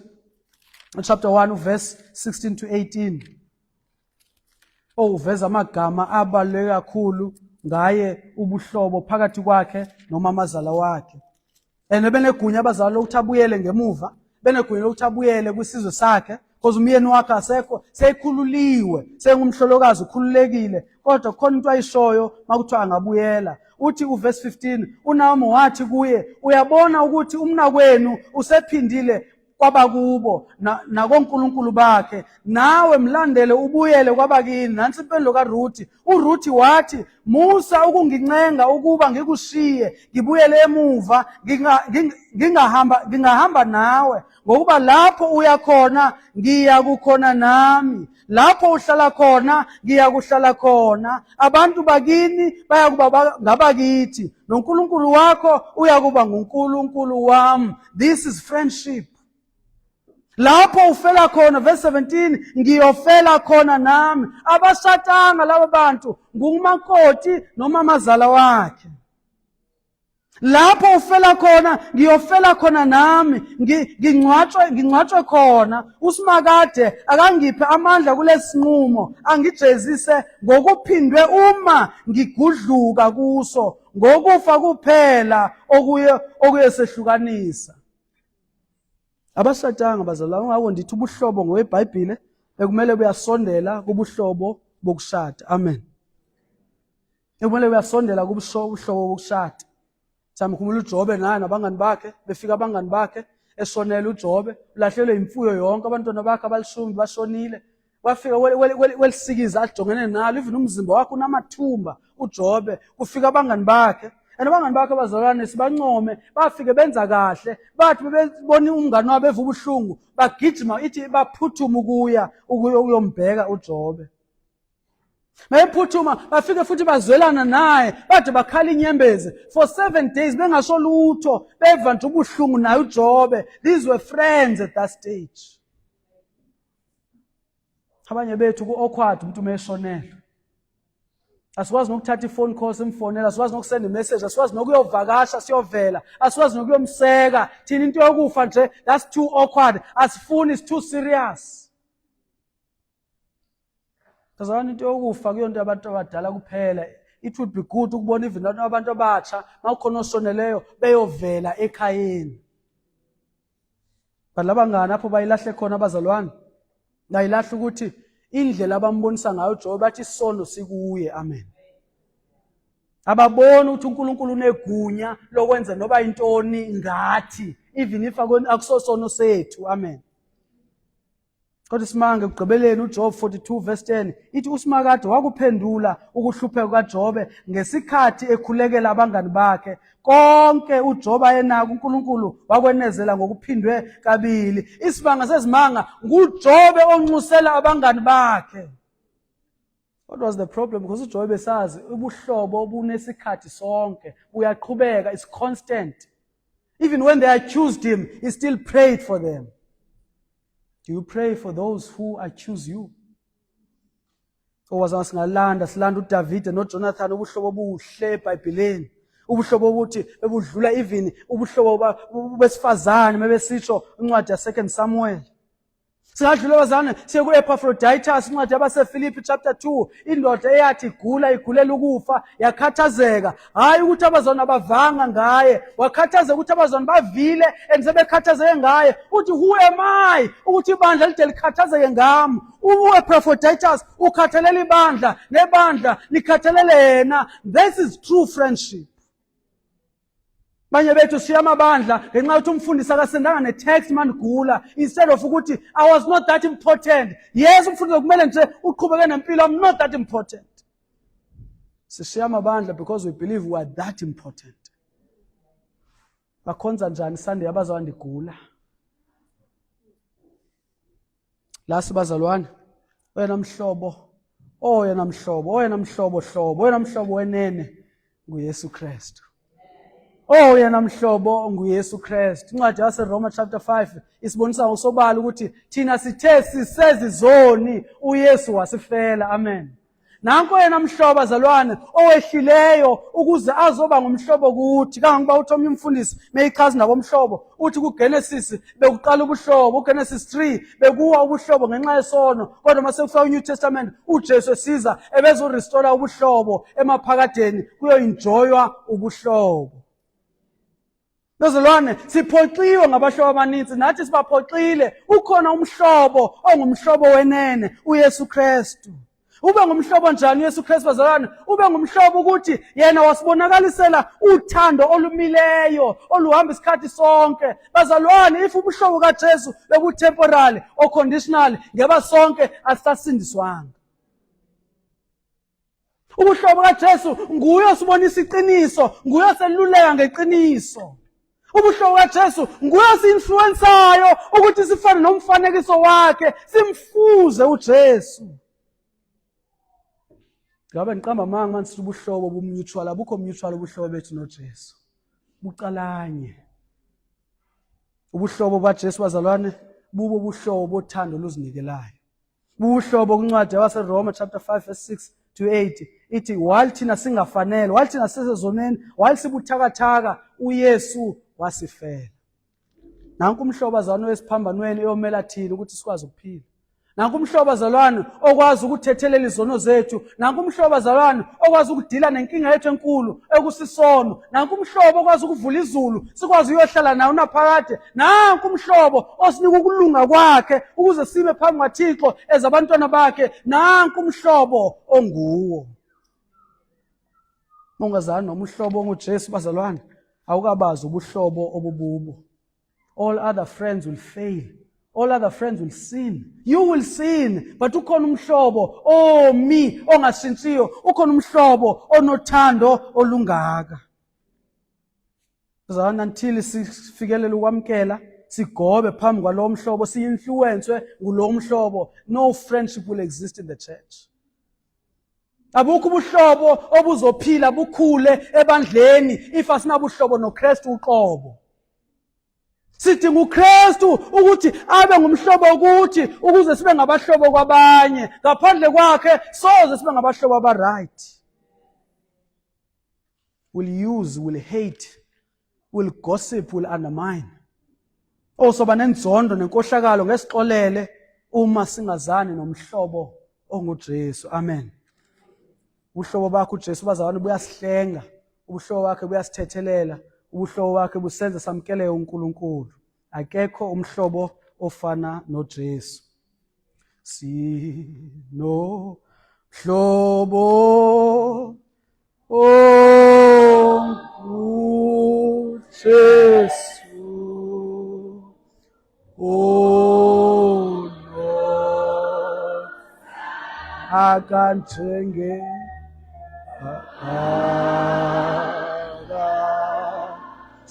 chapter 1 verse 16 to 18. Oh, uveza amagama abaluleke kakhulu ngaye ubuhlobo phakathi kwakhe nomamazala wakhe. And benegunya abazali lokuthi abuyele ngemuva, benegunya lokuthi abuyele kwisizwe sakhe, because umyeni wakhe asekho, seyikhululiwe, sengumhlolokazi, ukhululekile, kodwa khona into ayishoyo makuthiwa angabuyela. Uthi uverse 15, uNaomi wathi kuye, uyabona ukuthi umnakwenu usephindile kwabakubo nakonkulunkulu bakhe, nawe mlandele ubuyele kwabakini. Nansi impendulo kaRuthi. URuthi wathi, musa ukungincenga ukuba ngikushiye ngibuyele emuva, ngingahamba nawe, ngokuba lapho uya khona ngiya kukhona nami, lapho uhlala khona ngiya kuhlala khona, abantu bakini bayakuba ngabakithi, noNkulunkulu wakho uyakuba nguNkulunkulu wami. This is friendship. Lapho ufela khona, verse 17, ngiyofela khona nami. Abashatanga laba bantu, ngumakoti nomamazala wakhe. Lapho ufela khona ngiyofela khona nami, ngingcwatshwe khona. USimakade akangiphe amandla kulesinqumo, angijezise ngokuphindwe uma ngigudluka kuso, ngokufa kuphela okuye okuyesehlukanisa. Abashatanga bazalwane, ngakho ndithi ubuhlobo ngoweBhayibhile bekumele buyasondela kubuhlobo bokushada. Amen. Ekumele uyasondela kubuhlobo bokushada. Samkhumula uJobe naye nabangani bakhe, befika abangani bakhe eshonela uJobe, ulahlelwe imfuyo yonke, abantwana bakhe abalishumi bashonile. Wafika welisikiza ajongene nalo, even umzimba wakhe unamathumba uJobe. Kufika abangani bakhe, and abangani bakhe abazalwane sibancome, bafike benza kahle, bathi bebona umngani wabo eva ubuhlungu, bagijima ithi baphuthuma ukuya ukuyombheka uJobe. Mayephuthuma bafike futhi bazwelana naye, bade bakhala inyembezi for 7 days bengasho lutho, beva nje ubuhlungu naye uJobe. These were friends at that stage. Abanye bethu ku-awkward umuntu uma eshonelwe, asikwazi nokuthatha i-phone call simfonela, asikwazi nokusenda i-message, asikwazi nokuyovakasha siyovela, asikwazi nokuyomseka. Thina into yokufa nje, that's too awkward, asifuni, it's too serious. Bazalwane, into yokufa kuyonto yabantu abadala kuphela. It would be good ukubona even abantu abatsha mawukhona oshoneleyo beyovela ekhayeni. But labangani apho bayilahle khona abazalwane, bayilahla ukuthi indlela abambonisa ngayo uJobe, bathi isono sikuye. Amen. Ababoni ukuthi uNkulunkulu unegunya lokwenza noba intoni ngathi, even if akusosono sethu. Amen. Kodwa isimanga ekugqibeleni uJob 42 verse 10 ithi uSimakade wakuphendula ukuhlupheka kukaJobe ngesikhathi ekhulekela abangani bakhe. Konke uJobe ayenako uNkulunkulu wakwenezela ngokuphindwe kabili. Isimanga sezimanga nguJobe onxusela abangani bakhe. What was the problem? Because uJobe besazi ubuhlobo obunesikhathi sonke buyaqhubeka, it's constant. Even when they accused him, he still prayed for them. Do you pray for those who accuse you? Owazana singalanda silanda uDavide noJonathan, ubuhlobo obuhle eBhayibhelini, ubuhlobo obuthi bebudlula even ubuhlobo besifazane mebesitsho incwadi ya 2 Samuel. Singadlula bazalwane siye ku-Epaphroditus, incwadi yabaseFilipi chapter 2, indoda eyathi igula igulela ukufa yakhathazeka, hhayi ukuthi abazalwane abavanga ngaye, wakhathazeka ukuthi abazalwane bavile and sebekhathazeke ngaye. Uthi who am I ukuthi ibandla lide likhathazeke ngami? U-Epaphroditus ukhathalela ibandla nebandla likhathalele yena. This is true friendship. Banye bethu siya amabandla ngenxa yokuthi umfundisi akasendanga ne-text mandigula, instead of ukuthi I was not that important. Yes, umfundisi kumele nje uqhubeke nempilo, I'm not that important. Sishiya amabandla because we believe we are that important. Bakhonza njani Sunday abazalwane ndigula? La sibazalwane, oyena mhlobo, oyena mhlobo, oyena mhlobo hlobo, oyena mhlobo wenene nguYesu Kristu. Oyena mhlobo nguYesu Kristu. Incwadi yaseRoma chapter 5 isibonisa ngosobala ukuthi thina sithe sisezizoni uYesu wasifela. Amen. Nanko yena mhlobo bazalwane owehlileyo ukuze azoba ngumhlobo kuthi, kangangokuba uthi omnye umfundisi meyichaza indaba omhlobo uthi kuGenesis bekuqala ubuhlobo, uGenesis 3 bekuwa ubuhlobo ngenxa yesono, kodwa uma sekufika uNew Testament uJesu esiza ebezorestore ubuhlobo emaphakadeni, kuyoenjoywa ubuhlobo. Bazalwane, siphoxiwe ngabahlobo abaninzi, nathi sibaphoxile. Ukhona umhlobo ongumhlobo wenene, uYesu Kristu. Ube ngumhlobo njani uYesu Kristu bazalwane? Ube ngumhlobo ukuthi yena wasibonakalisela uthando olumileyo oluhamba isikhathi sonke. Bazalwane, if ubuhlobo kaJesu bebutemporary or conditional, ngeba sonke asisasindiswanga. Ubuhlobo kaJesu nguye osibonisa iqiniso, nguye oseluleka ngeqiniso. Ubuhlobo kaJesu nguye osi-influensayo ukuthi sifane nomfanekiso wakhe, simfuze uJesu. Ngabe ngiqamba amanga manje sithi ubuhlobo bumutual, abukho mutual ubuhlobo bethu noJesu. Bucalanye. Ubuhlobo baJesu bazalwane bubo ubuhlobo bothando oluzinikelayo. Buhlobo kwincwadi yabaseRoma chapter 5 verse 6 to 8 ithi while thina singafanele, while thina sisezonweni, while sibuthakathaka, uYesu wasifela. Nanku umhlobo bazalwane wesiphambanweni eyomela thina ukuthi sikwazi ukuphila. Nanku umhlobo bazalwane okwazi ukuthethelela izono zethu. Nanku umhlobo bazalwane okwazi ukudila nenkinga yethu enkulu ekusisono. Nanku umhlobo okwazi ukuvula izulu sikwazi uyohlala naye unaphakade. Nanku umhlobo osinika ukulunga kwakhe ukuze sime phambi kwaThixo ezabantwana bakhe. Nanku umhlobo onguwo. Ungazani noma uhlobo onguJesu bazalwane, awukabazi ubuhlobo obububo. All other friends will fail. All other friends will sin. You will sin, but ukhona umhlobo omi ongashintshiyo, ukhona umhlobo onothando olungaka. Bazalwane, until sifikelele ukwamkela sigobe phambi kwalowo mhlobo, siyi-influence ngulowo mhlobo, no friendship will exist in the church. Abukho ubuhlobo obuzophila bukhule ebandleni if asinabuhlobo noKristu uqobo. Sidinga uKristu ukuthi abe ngumhlobo kuthi ukuze sibe ngabahlobo kwabanye. Ngaphandle kwakhe soze sibe ngabahlobo aba-right. Will use, will hate, will gossip, will undermine. Osoba nenzondo nenkohlakalo ngesixolele uma singazani nomhlobo onguJesu. Amen. Ubuhlobo bakhe uJesu bazalwane buyasihlenga, ubuhlobo bakhe buyasithethelela, ubuhlobo bakhe busenza samkeleke uNkulunkulu. Akekho umhlobo ofana noJesu. Sino hlobo onguJesu oh Lord akanjenge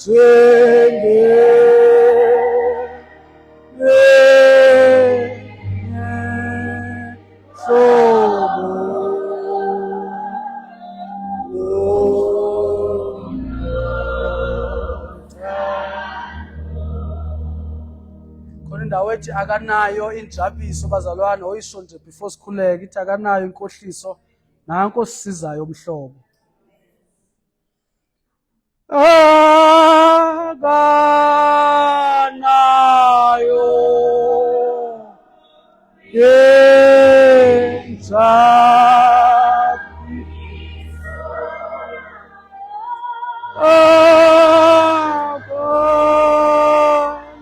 akanjenge Khona indawo ethi akanayo injabiso bazalwane oyisho nje before sikhuleke ithi akanayo inkohliso nanko osisizayo umhlobo. Akanayo injabu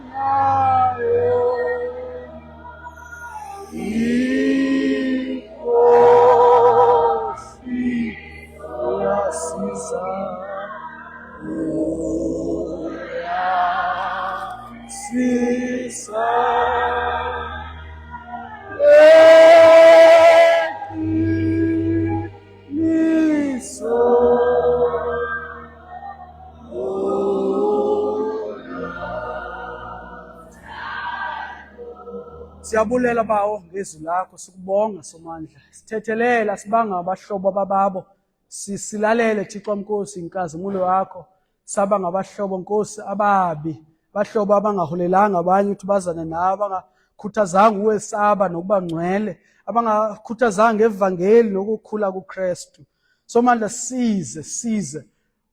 akanayo inkosi uyasiza uyasiza eqiniso Siyabulela bawo ngezwi lakho sikubonga somandla sithethelela sibanga abahlobo bababo Silalele Thixo Nkosi inkazimulo yakho saba ngabahlobo Nkosi ababi bahlobo abangaholelanga abanye ukuthi bazane nawe abangakhuthazanga uwesaba nokuba ngcwele abangakhuthazanga evangeli nokukhula kuKristu Somandla size size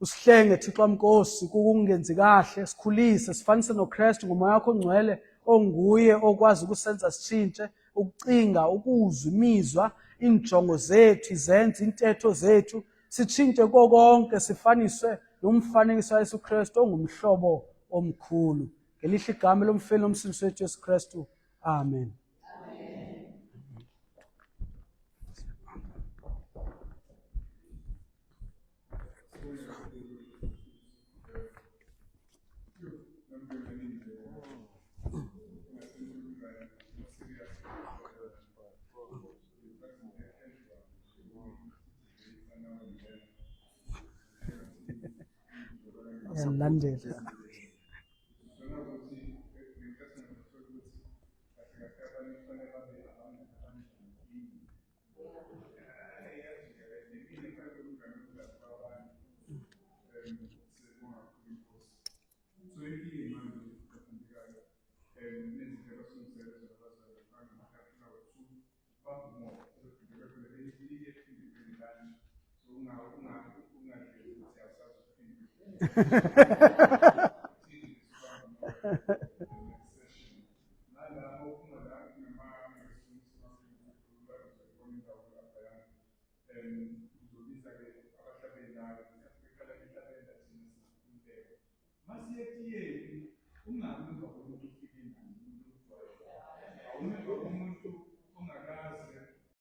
usihlenge Thixo Nkosi kukungenzi kahle sikhulise sifanise noKristu ngomoya wakho ongcwele onguye okwazi ukusenza sitshintshe ukucinga, ukuzwa, imizwa, iinjongo zethu, izenzo, iintetho zethu, sitshintshe kokonke sifaniswe Lumfanekiso kaYesu Kristu ongumhlobo omkhulu. Ngelihle igama lomfeli nomsindisi wethu Yesu Kristu. Amen. Uyangilandela. Masiye etiyeni.